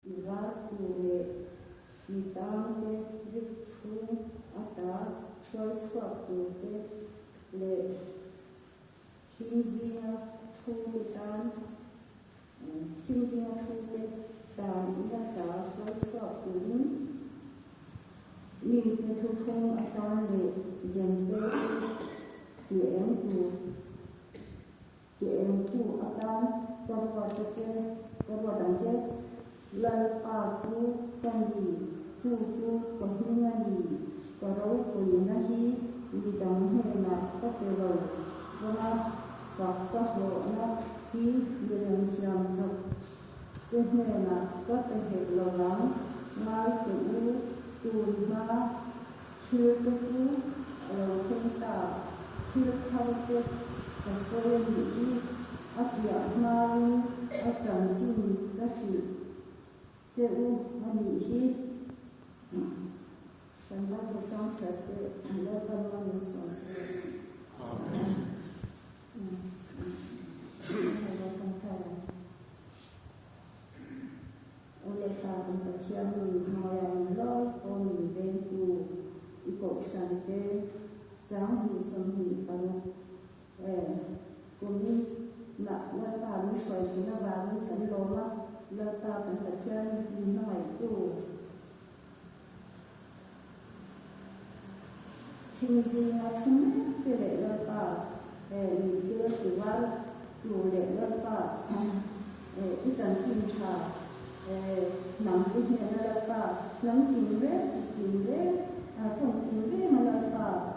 I var tur leh mi tangte rik chhung ata hruai chhuak turte leh thim zinga thute tan thim zinga thute tan in ata hruai chhuak turin mite thuthlung atan leh zente ti eng tur Ti engtu atan ka ruat a che, ka ruat ang che. Lalpa chu ka ni, chu chu ka hming a ni. Ka ropuina hi midang hnenah ka pe lo vang a, fak ka hlawhna hi milem siam chawp te hnenah ka pe hek lo vang. Ngai teh u, tun hma Thil te chu a lo thleng ta, thil thar te ka sawi a nih hi, a piah hmain a chanchin ka hrilh che u a nih hi. Kan Bible chang chhiar te Lalpan man min sawn se rawh se. Amen. Aw le ta kan Pathian min hmaiah in lai pawh min vengtu i kohhran te 2026 eh kumin nah Lalpa min hruai thin avangin kan lawm a, Lalpa kan Pathian min hmangaihtu thil zinga thu mek te leh Lalpa eh min tir tual tu leh Lalpa eh i chanchin tha eh hnam te hnena Lalpa hnam tin reng chi tin reng tawng tin renga Lalpa.